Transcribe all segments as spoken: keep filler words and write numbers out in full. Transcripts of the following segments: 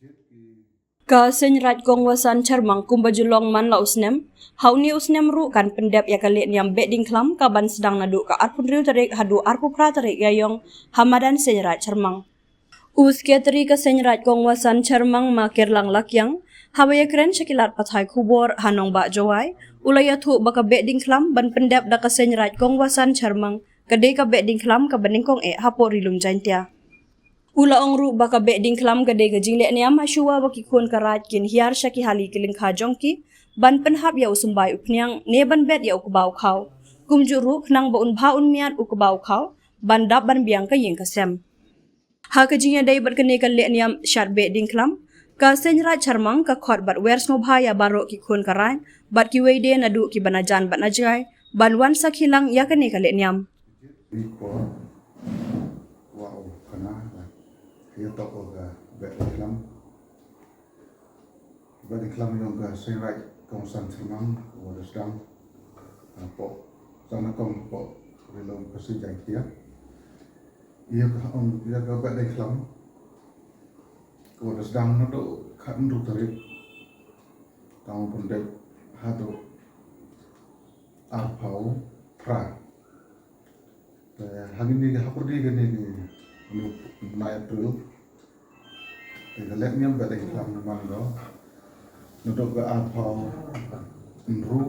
Ka Seiñ Raij Kong Wasan Chyrmang kumba ju long man la u snem, ha uni u snem ruh kan pyndep ya ka lehniam Behdieñkhlam kaban sdang naduh ka arphew hynriew tarik haduh arphew phra tarik Ïaiong ha madan Seiñ Raij Chyrmang. U Secretary ka Seiñ Raij Kong Wasan Chyrmang, Ma Kerlang Lakiang, haba ïakren sha ki lad pathai khubor ha Nongbah Jowai, u la ïathuh ba ka Behdieñkhlam ban pyndep da ka Seiñ Raij Kong Wasan Chyrmang ka dei ka Behdieñkhlam kaba nyngkong eh hapoh Ri Lum Jaiñtia. U la ong ruh ba ka Behdieñkhlam ka dei ka jinglehniam ha shuwa ba ki khun ka raij kin hiar sha ki hali ki lyngkha jong ki ban pynhap ïa u symbai u phniang ne ban bet ïa u kba u khaw. Kumjuh ruh khnang ba un bha un miat u kba u khaw ban dap ban biang ka ïing ka sem. Ha ka jingïadei bad kane ka lehniam Shat Behdieñkhlam, ka Seiñ Raij Chyrmang ka khot bad wer sngewbha ïa baroh ki khun ka raij bad kiwei de naduh kiba na jan bad na jngai ban wan sakhi lang ïa kane ka lehniam. Ïa toh ka Behdieñkhlam, Behdieñkhlam yong ka Seiñ Raij Kong Wasan Chyrmang, wa da sdang, ah, poh, sdang na kong poh Ri Lum ka Seiñ Jaiñtia. Ïa ka, um, ïa ka Behdieñkhlam, wa da sdang naduh khathynriew tarik, tang pyndep haduh arphew phra. Te ha kini ki hapyrdi kini ki, ni, nine April. Te ka lehniam Behdieñkhlam na man ko naduh ka arphew hynriew,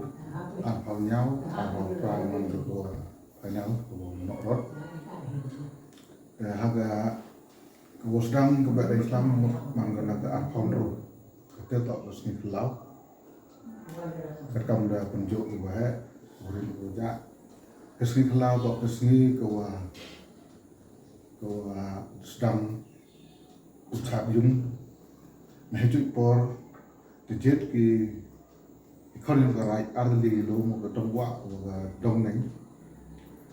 arphew hynñiew, arphew phra man ko, ko final ko, ko noh rot. Te ha ka, ka wa sdang ka Behdieñkhlam man ko na ka arphew hynriew. Kata toh ka sngi khlaw. Katkam da pynjooh ki waheh, warim u ja. Ka sngi khlaw toh ka sngi ka wa, ka wa sdang u chad yung. Na heijooh por, te jied ki, ki khon yong ka raij ar tylli ki lum, ka dong wah, ka dong neng.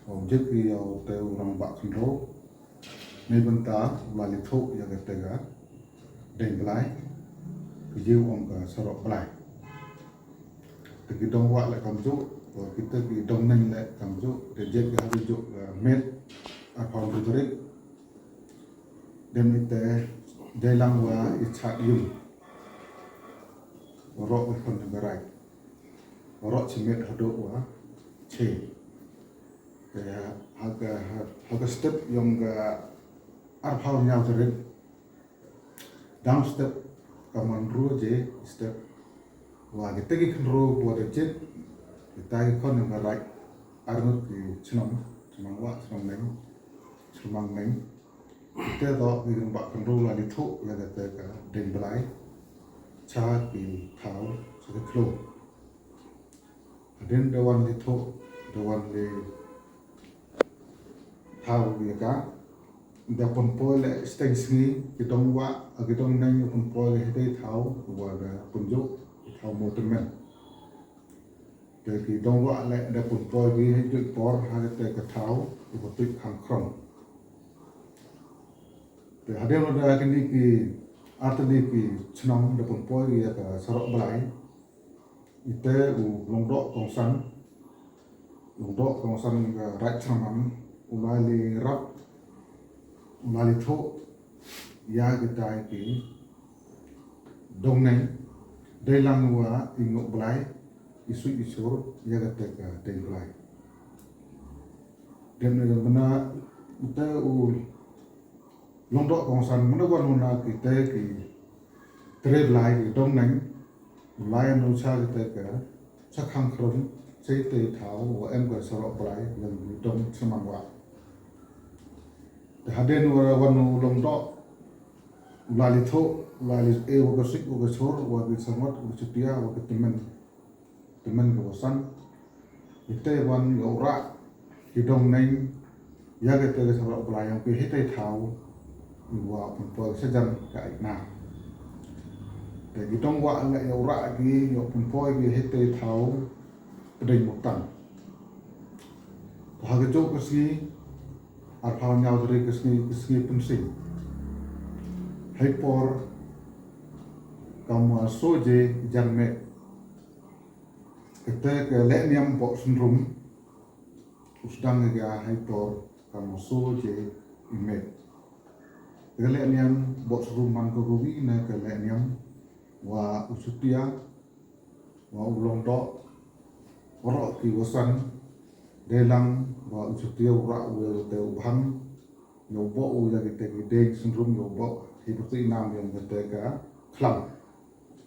Wa jied ki ya u te u rangbah khynroo. Neibynta u la li thoh ya kata ka Deng Blai, ka jooh ong ka Sarok Blai. Te ki dong wah le kamjooh, wa kita ki dong neng le kamjooh, te jied ki ha ka jooh ka miet, arphew hynriew tarik. Dem ite, dei lang wa i chad yung. Waroh ki khon ka raij. Waroh chi miet haduh wa chi. Te ha ka, ha, ha ka step yong ka arphew hynñiew tarik. Dang step ka man ru je step. Wa kita ki khynroo wa da jied, kita ki khon yong ka raij, arngut ki chnong, chnong wah, chnong neng, chnong neng. Te toh ki rangbah khynroo la li thoh ya kata ka Deng Blai. Cha ki thaw, cha ki khloo. Hadien da wan li thoh, da wan li thaw ya ka, da pynpoi le steng sngi, ki dong wah, ki dong neng da pynpoi le heitei thaw, wa da pynjooh ki thaw mo tymmen. Te ki dong wah le da pynpoi ki heijooh por ha kata ka thaw, u ka tuid khang khrong. Te hadien da kini ki ar tylli ki chnong da pynpoi ya ka Sarok Blai. Ite u Lyngdoh Kongsan, Lyngdoh Kongsan ka Raij Chyrmang, u la li rap, u la li thoh ya kitai ki dong neng, dei lang wa i ngooh blai, i suit i sur ya kata ka Deng Blai. Dem ne bna ute u Lyngdoh Kongsan, manda wan u na kite ki tre blai ki dong neng, u lai nu cha kite ka, cha khang khrong, cha ite thaw, wa em ka Sarok Blai, yong ki dong Chyrmang wah. Te hadien wa wan u Lyngdoh, u la li thoh, u la li e wa ka suit, wa ka sur, wa ki sangot, wa ka chutia, wa ka tymmen. Tymmen ka wa san. Ite wan yoh rah ki dong neng, ya kite ka Sarok Blai yong ki heitei thaw, wa pynpoi sajan ka ai na. Te ki dong wah le yoh rah ki, yoh pynpoi ki heitei thaw, pdeng Mutang. Te ha ka jooh ka sngi, arphew hynñiew tarik ka sngi, ka sngi Pynsing. Hei por, kam wa soo je jan miet. Kata ka lehniam poh Synrum, u sdang ya ka hei por kam wa soo je i miet. Ka lehniam Bohsrum man ko kawi na ka lehniam wa u Chutia, wa u Longdoh, waroh ki wasan, deilang wa u Chutia u rah u ya kate u bhang, yow boh u ya kate ki dieñ synrum, yow boh hi pyrtuit i nam ya kate ka khlam.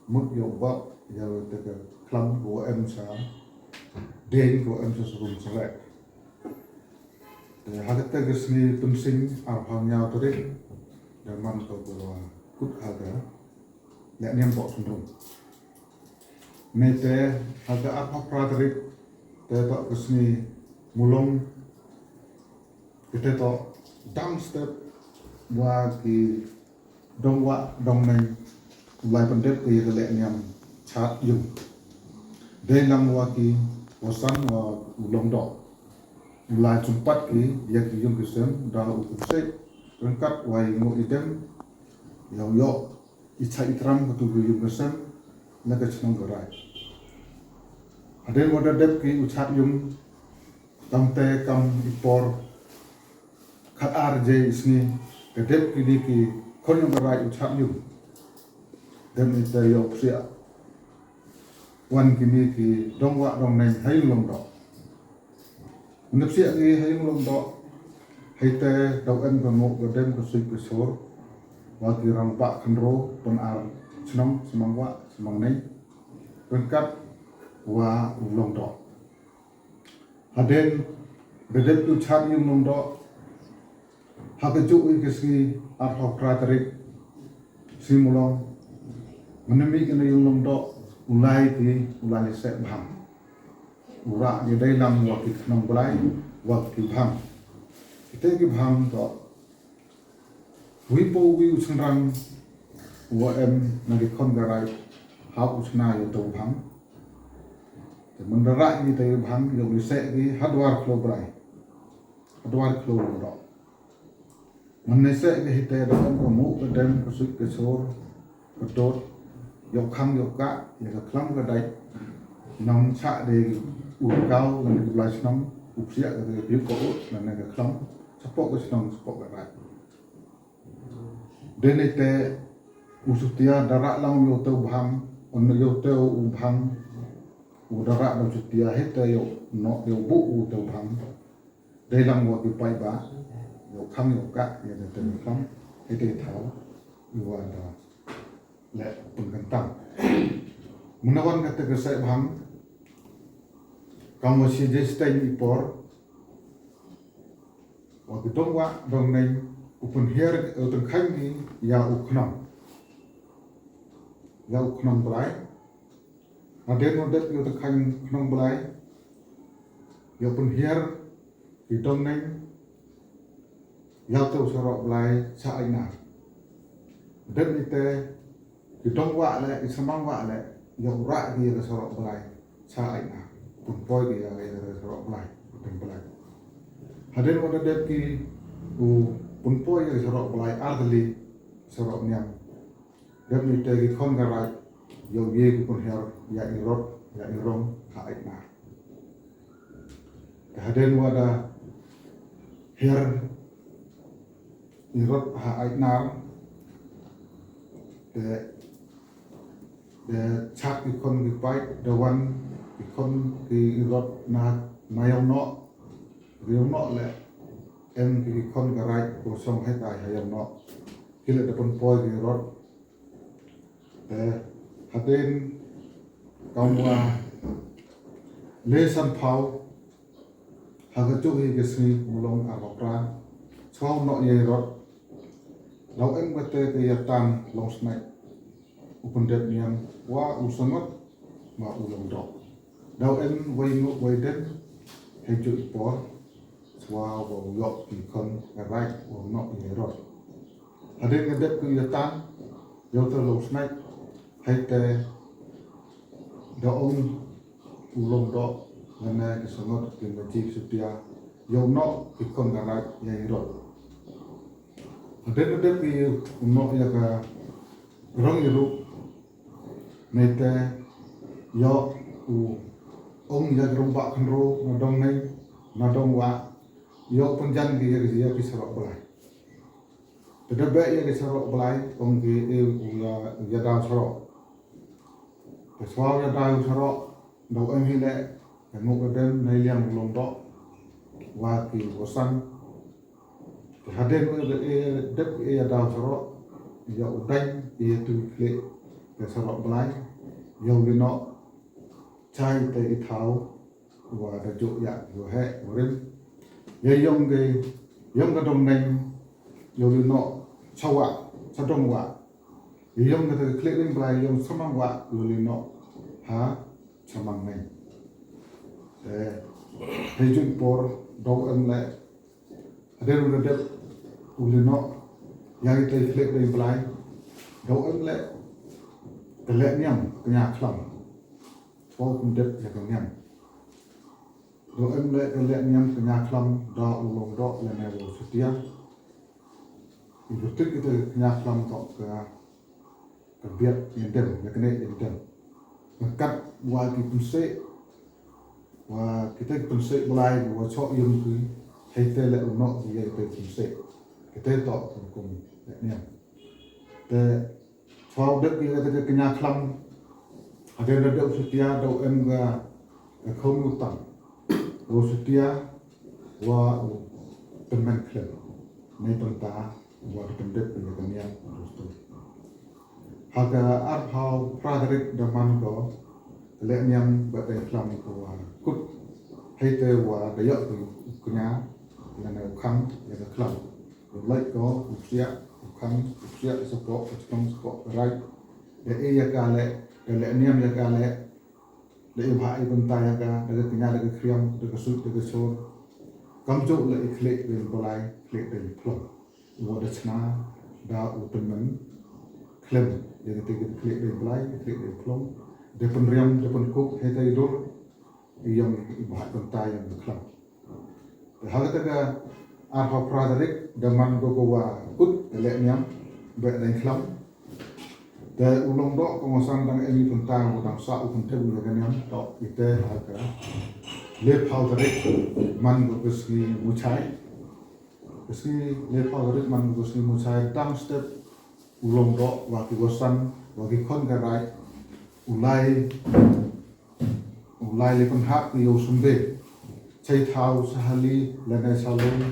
Mut yow boh ya kate ka khlam ko em sa dieñ, ko em sa synrum srek. Te ha kate ka sngi Pynsing arphaw ynñiaw tarik, da man ko kawa kut ha ka lehniam boh synrum. Neite ha ka arphaw phra tarik, te toh ka sngi Mulong, kate toh dang step wa ki dong wah dong neng u lai pyndep ko ya ka lehniam chaad yung. Deilang wa ki wasan wa u Longdoh u lai chympat ki ya ki yung ki sem da u pynsih ryngkat wa i ngooh i dem, yow yoh i chait i tram katu ki yung ki sem na ka chnong ka raij. Hadien wa da dep ki u chaad yung, kamte kam i por khat ar je i sngi, ka dep kini ki khon yong ka raij u chaad yung. Dep neite yow psiah wan kini ki dong wah dong neng ha yung Longdoh. Mynda psiah ki ha yung Longdoh, heite daw em ka ngooh ka dem ka suit ka sor wa ki rangbah khynroo, pyn-ar chnong, Smangwah, Smangneng, ryngkat wa u Longdoh. Hadien da dep ki u chaad yung Longdoh, ha kajuh hi ka sngi arphaw phra tarik, sngi Mulong, mynda mih ki na yung Longdoh, u lai ki, u lai lehse bhang. U rah ki deilang wa ki khnong blai, wa ki bhang. Kite ki bhang toh wi pa wi u chynrang wa em na ki khon ka raij, hap u chna ya utu u bhang. Te mynda rah ki te u bhang, yow lehse ki ha dwar khloo blai, ha dwar khloo Longdoh. Mynda lehse ki heite da em ka ngooh ka dem, ka suit ka sor, ka dot, yow khang yow kah ya ka khlam ka daij. Nang chah de u kaw, nang ki blai chnong u psiah ka, ka pyu ka ut, nang ka khlam, chapoh ka chnong, chapoh ka raij. Dei neite u Chutia da rah lang yow te u bhang, on yow te u bhang, u da rah da u Chutia, heite yow noh, yow buh u te u bhang. Deilang wa ki paidbah, yow khang yow kah ya kate ka khlam, heite thaw i wa da leh pynkyntang. Mynda wan kate ka seh bhang, kam wa shi je steng i por, wa ki dong wah dong neng u pynhiar, u tyngkhaiñ ki ya u khnong, ya u khnong blai. Hadien wa dep yow tyngkhaiñ khnong blai, yow pynhiar ki dong neng ya utu u sarok blai cha Aitnar. Dep neite ki dong wah leh, ki samang wah leh, yow rah ki ya ka sarok blai cha Aitnar, pynpoi ki ya ka sarok blai, u dong blai. Hadien wa da dep ki u pynpoi ya ka sarok blai ar tylli, sarok niam, dep neite ki khon ka raij yow ye ki pynhiar ya i rot, ya i rong ha Aitnar. Te hadien wa da hiar i rot ha Aitnar, te, te chad ki khon ki paid da wan ki khon ki rot na, na Yawnoh, Yawnoh leh em ki khon ka raij ko song hetai ha Yawnoh. Ki leh da pynpoi ki rot. Te hadien kam wa le sanphaw ha kajuh hi ka sngi Mulong arphaw phra, chwa u noh ya i rot, daw em kate ka Yatan Longsnait u pyndep niam wa u Sangot wa u Longdoh. Daw em wei ngooh wei dem, hei juh i por, chwa wa u yoh ki khon ka raij wa u noh ya i rot. Hadien ka dep ka Yatan, yow te Longsnait, heite da ong u Longdoh, ngan ne ki Sangot, ki Maji, ki Chutia, yow noh ki khon ka raij ya i rot. Hadien ka dep ki u noh ya ka rong i rup, neite yow u ong ya ki rangbah khynroo, na dong neng, na dong wah, yow pynjan ki ya ki, ya ki sarok blai. Te da beh ya ka sarok Blai, ong ki e u ya, u ya daw sarok. Te chwa u ya daw sarok, daw em hi le, ka nguk ka dem, nei liang u Longdoh, wa ki wasan. Te hadien u e dep e ya daw sarok, ya u dang e ya tu khleh ka sarok Blai, ya u Linoh, chai te i thaw, wa da jooh ya, wa heh, wa rim. Ya yong ke, yong ka dong neng, ya u Linoh, chawa, chadong wa. Ya yong ka te khleh rim Blai, yong chamang wa, ya u Linoh, ha, chamang neng. Te, hei jun por, daw em le, hadien u da dep u Linoh, ya i te khleh rim Blai, daw em le, te leh niam, ka nia khlam. Chwa u pyndep ya ka niam. Daw em le ka leh niam ka nia khlam da u Longdoh lane wa u Sutia. I pyrtuit kita ka nia khlam toh ka, ka biat yandem, ya ka ne yandem. Ka kat wa ki pynseh, wa kita ki pynseh Blai wa choh yum ki, hei te le u noh ki ya kita ki pynseh. Kita toh ka kum leh niam. Te Chwa u dep ki kata ka nia khlam, hadien da dep u Sutia, daw em ka, ka khon u tang. U Sutia, wa u tymmen khlem. Nei tang ta, wa u tymmen dep ki ka niam, u stu. Ha ka arphaw phra tarik da man ko, ka leh niam beh dang khlam ko wa kut. Hei te wa da yoh ki u knia, lane u khang, ya ka khlam. U lait ko, u psiah, u khang, u psiah, sapoh, ka chnong sapoh, ka raij. Da e ya ka le, da leh niam ya ka le, da e bha e bynta ya ka, da ka knia, da ka khriam, da ka suk, da ka sor. Kamjooh le i khleh rim Blai, khleh rim phlong. I wa da chna, da u tymmen, khlem, ya ka te ka khleh rim Blai, khleh rim phlong. Da pynriam, da pynkuk, hei te i dur, i yong i bha bynta yong ka khlam. Te ha kata ka arphaw phra tarik, da man ko ko wa kut ka leh niam, beh dang khlam. Te u Longdoh ka ngoosan dang em i bynta wa dang sah u pyntip u ya ka niam, toh i te ha ka lephaw tarik, man ko ka sngi Muchai. Ka sngi lephaw tarik man ko ka sngi Muchai, dang step u Longdoh, wa ki wasan, wa ki khon ka raij, u lai, u lai le pynhap ki ya u Symbe. Chai thaw, Sahali, lane Salung,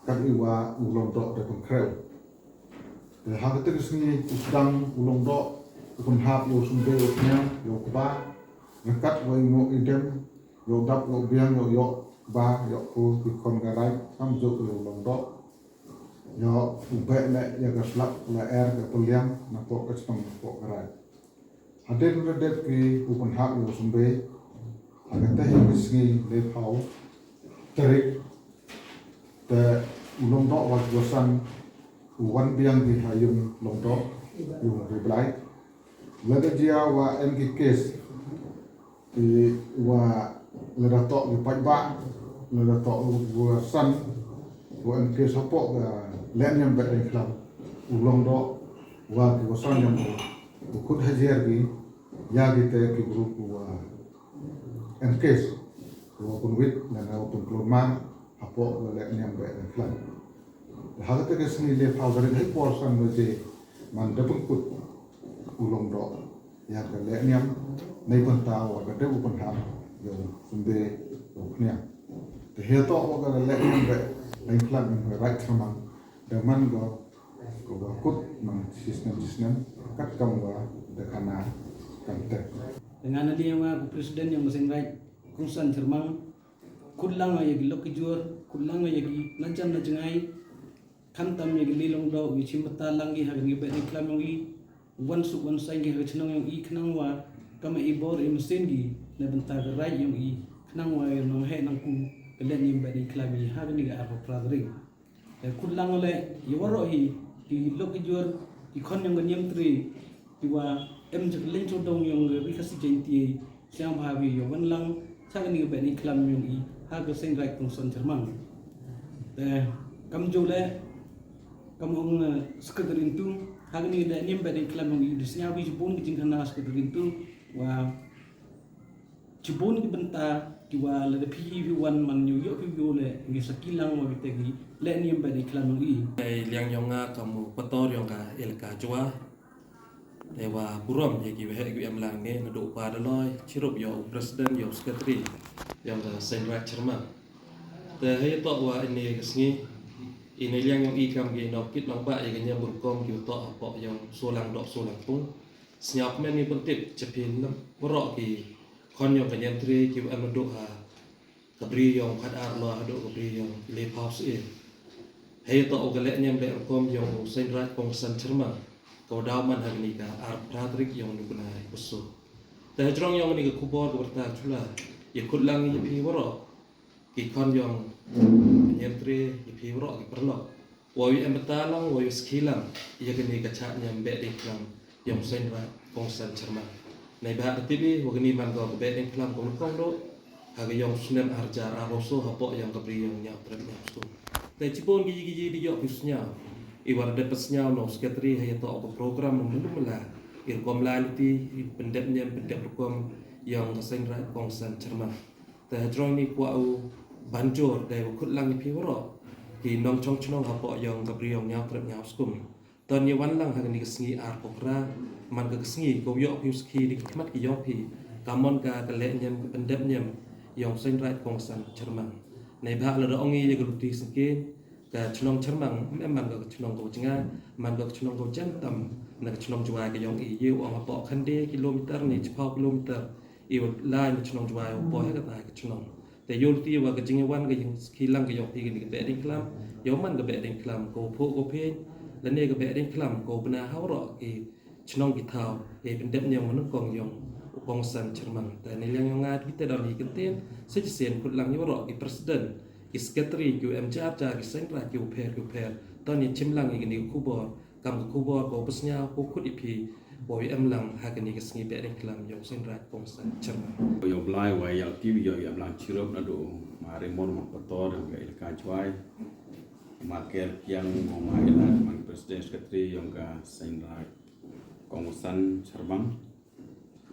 kat i wa u Longdoh da pynkhreh. Te ha kata ka sngi u sdang u Longdoh, u pynhap ya u Symbe, u khniang, ya u kba, ryngkat wa i ngooh i dem, ya u dap, ya u biang, ya u yoh kba, yoh kpu, ki khon ka raij, kamjooh ya u Longdoh. Ya u beh le ya ka slap la er ka pynliam, napoh ka chnong, napoh ka raij. Hadien u da dep ki u pynhap ya u Symbe, ha kata hi ka sngi lephaw tarik, te u Longdoh wa ki wasan, u wan biang ki ha yung Longdoh, yung Ri Blai. Lada jia wa em ki case, ki wa lada toh ki paidbah, lada toh u wasan, wa em case hapoh ka leh niam beh dang khlam, u Longdoh, wa ki wasan yong u, u khut hajiar ki, ya ki te ki bru ki wa em case, wa pynwit, lane wa pynkloi mar, hapoh ka leh niam beh dang khlam. Te ha kata ka sngi lephaw tarik hei por san baje man da pynkut u Longdoh ya ka leh niam, nei bynta wa ka dep u pynhap ya u Symbe u khniang. Te heitoh wa ka leh niam beh dang khlam, em, raij chamang, da man ko, ko wa kut man chisnem chisnem, katkam wa da khana kam te. Te nga na liang wa ko president yong ka Seng Raij Kongsan Chyrmang, khut lang ya ki lok ki jur, khut lang ya ki na jan na jngai, khamtam ya ki le Longdoh, u ya chimbynta lang ki ha kani ka beh dang khlam yong i, wan suk wan saiñ ki ha ka chnong yong i, khnang wa kam i bor i mynsiem ki na bynta ka raij yong i, khnang wa ya nongheh nongku ka leh niam beh dang khlam i ha kani ka arphaw phra tarik. Te khut lang le ya waroh hi ki lok ki jur, ki khon yong ka Niamtre, ki wa em cha ka leng chadong yong ka Ri Khasi Jaiñtia, sñiawbha phi ya wan lang cha kani ka beh dang khlam yong i ha ka Seng Raij Kongsan Chyrmang. Te kamjooh le, kam ong, eh, Secretary Ntu, ha kani ka leh niam beh dang khlam yong i, da sñiaw phi chibun ki jingkhana Secretary Ntu, wa Chibun ki bynta ki wa lada phi phi wan man yow yoh phi yow le ngi sa ki lang wa bite ki le ni em ba di khlan u i. Ai liang yong nga kam u pator yong ka elaka Jowai. Te wa burom ya ki waheh ki em lang ne na do pa da loi chirup yow president yow secretary yong ka Seiñ Raij Chermang. Te hei to wa ini ka sngi ini liang yong i kam ki nong kit nong ba ya ka nyam rukom ki to apo yong solang dok solang pung. Sñiaw kmen ni pyntip cha phi lem waroh ki khon yong ka Niamtre ki wa em haduh ha ka bri yong Khatar Lower haduh ka bri yong Lephaw Syiem. Hei to u ka leh niam leh rukom yong u Seiñ Raij Kongsan Chermang ka wa daw man ha kani ka ar phra tarik yong u bnai Pusu. Te hajrong yong kani ka khubor ka warta chula ya khut lang ya phi waroh ki khon yong ka Niamtre ya phi waroh ki paralok. Wa wi em bynta lang, wa wi sakhi lang ya kani ka chah niam Behdieñkhlam yong Seiñ Raij Kongsan Chermang. Neibhah da tip i wa kani man ko ka Behdieñkhlam ko kong do ha ka yong snem arjar arosoo hapoh yong ka bri yong Niamtre Niamskum. Te chibun ki yi ki yi di yoh phi sñiaw i wa da dep sñiaw no secretary ha ya to ka program melu mela i rukom lai luti i pyndep niam pyndep rukom yong ka Seiñ Raij Kongsan Chermang. Te hajrong ni kwah u ban jur dei wa khut lang ya phi waroh ki nongchong chnong hapoh yong ka bri yong Niamtre Niamskum. Ton ya wan lang ha kani ka sngi ar phra man ka sngi ko yoh phi u sakhi di ki khmat ki yong phi ka mon ka ka leh niam ka pyndep niam yong Seiñ Raij Kongsan Chermang. Neibhah lada ong i ya ka luti sngke ka chnong Chermang em man ka chnong ko jngai man ka chnong ko jan tam na ka chnong Jowai ka yong i yow ong hapoh khynde kilometer ni chiphaw kilometer. I wa lai na chnong Jowai wa poi ha ka tai ka chnong. Te yow ti wa ka jingwan ka yong sakhi lang ka yong phi kani ka Behdieñkhlam yow man ka Behdieñkhlam ko pho ko phi lane ka Behdieñkhlam ko bna ha waroh ki chnong ki thaw e pyndep niam wa nyngkong yong u Kongsan Chermang. Te ni liang yong nga di te don i kynten sa chisien khut lang ya waroh ki president ki secretary ki em jar jar ki Seiñ Raij ki u pher ki u pher. Ton i chim lang i kani ka khubor kam ka khubor ko psñiaw ko khut i phi wa wi em lang ha kani ka sngi Behdieñkhlam yong Seiñ Raij Kongsan Chermang. Yow Blai wa yow ti yow em lang chirup na do ma Raymond ma pator yong ka elaka Jowai ma ker kiang mo ma ila ma president secretary yong ka Seiñ Raij Kongsan Chermang.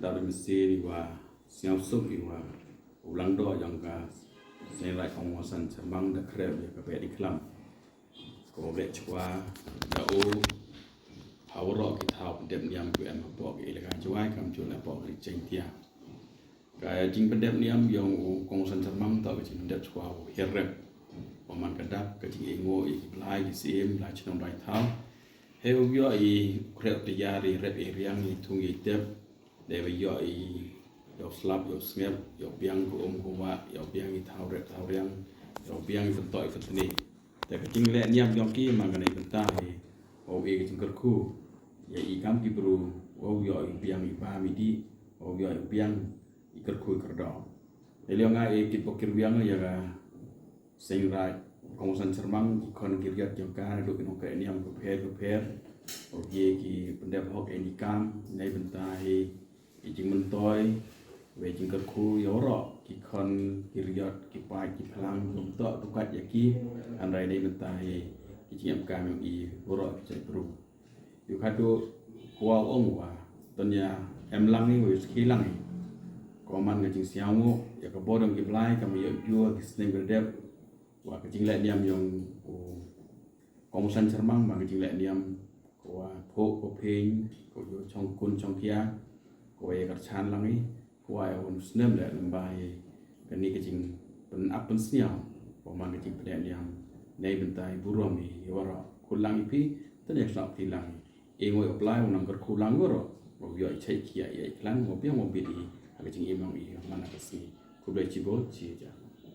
Da ri mesti ni wa sñiaw suk i wa u lang do yong ka Seiñ Raij Kongsan Chermang da khreh ya ka Behdieñkhlam. Ko leh chwa da u ha waroh ki thaw pyndep niam ki em hapoh ki elaka Jowai kam chun hapoh ki Jaiñtia. Ka jingpyndep niam yong u Kongsan Chermang to ka jingpyndep chwa u hiar rep. Wa man ka dak ka jingengo i ki blai ki syiem blai chnong blai thaw. Hei u yoh i khreh u tayar i rep i riang i thung i tep. Dei wa yoh i yow slap yow sngep yow biang ko um ko wa yow biang i thaw rep thaw riang yow biang i pyntoh i pyntni. Te ka jingleh niam yong ki man kani bynta hi wow e ka jingkyrkhu ya i kam ki bru wow yoh i biang i bam i dih wow yoh i biang i kyrkhu i kyrdoh. Te liang nga e kit bok kyrwiang ya ka Seiñ Raij Kongsan Chermang ki khon ki riat yong ka na duk ki nongkreh niam ko pher ko pher. Wow ye ki pyndep hok e ni kam nei bynta hi i jingmyntoi wei jingkyrkhu ya waroh ki khon ki riat ki paid ki phlang ki ym toh dukat ya ki. Hynrei nei bynta hi i jingem kam yong i waroh ki chait bru. Yow khatu kwah ong wa ton ya em lang i wa yow sakhi lang i. Ko man ka jingsñiaw ngu ya ka bor yong ki blai kam yoh jua ki snem ka dep wa ka jingleh niam yong u Kongsan Chermang man ka jingleh niam ko wa pho ko phin ko yoh chong kun chong kia ko wa ya ka chan lang i. Kwah ya u snem le lem ba hi kani ka jingpynap pynsñiaw wa man ka jingpynleh niam. Nei bynta i burom i waroh khut lang i phi. Tang ya ka sap phi lang i ngoi apply u nang kyrkhu lang waroh wa yoh i chait kia ya i klang wa biang wa bit i ha ka jingim yong i man ka sngi. Khublei chibun chi ja.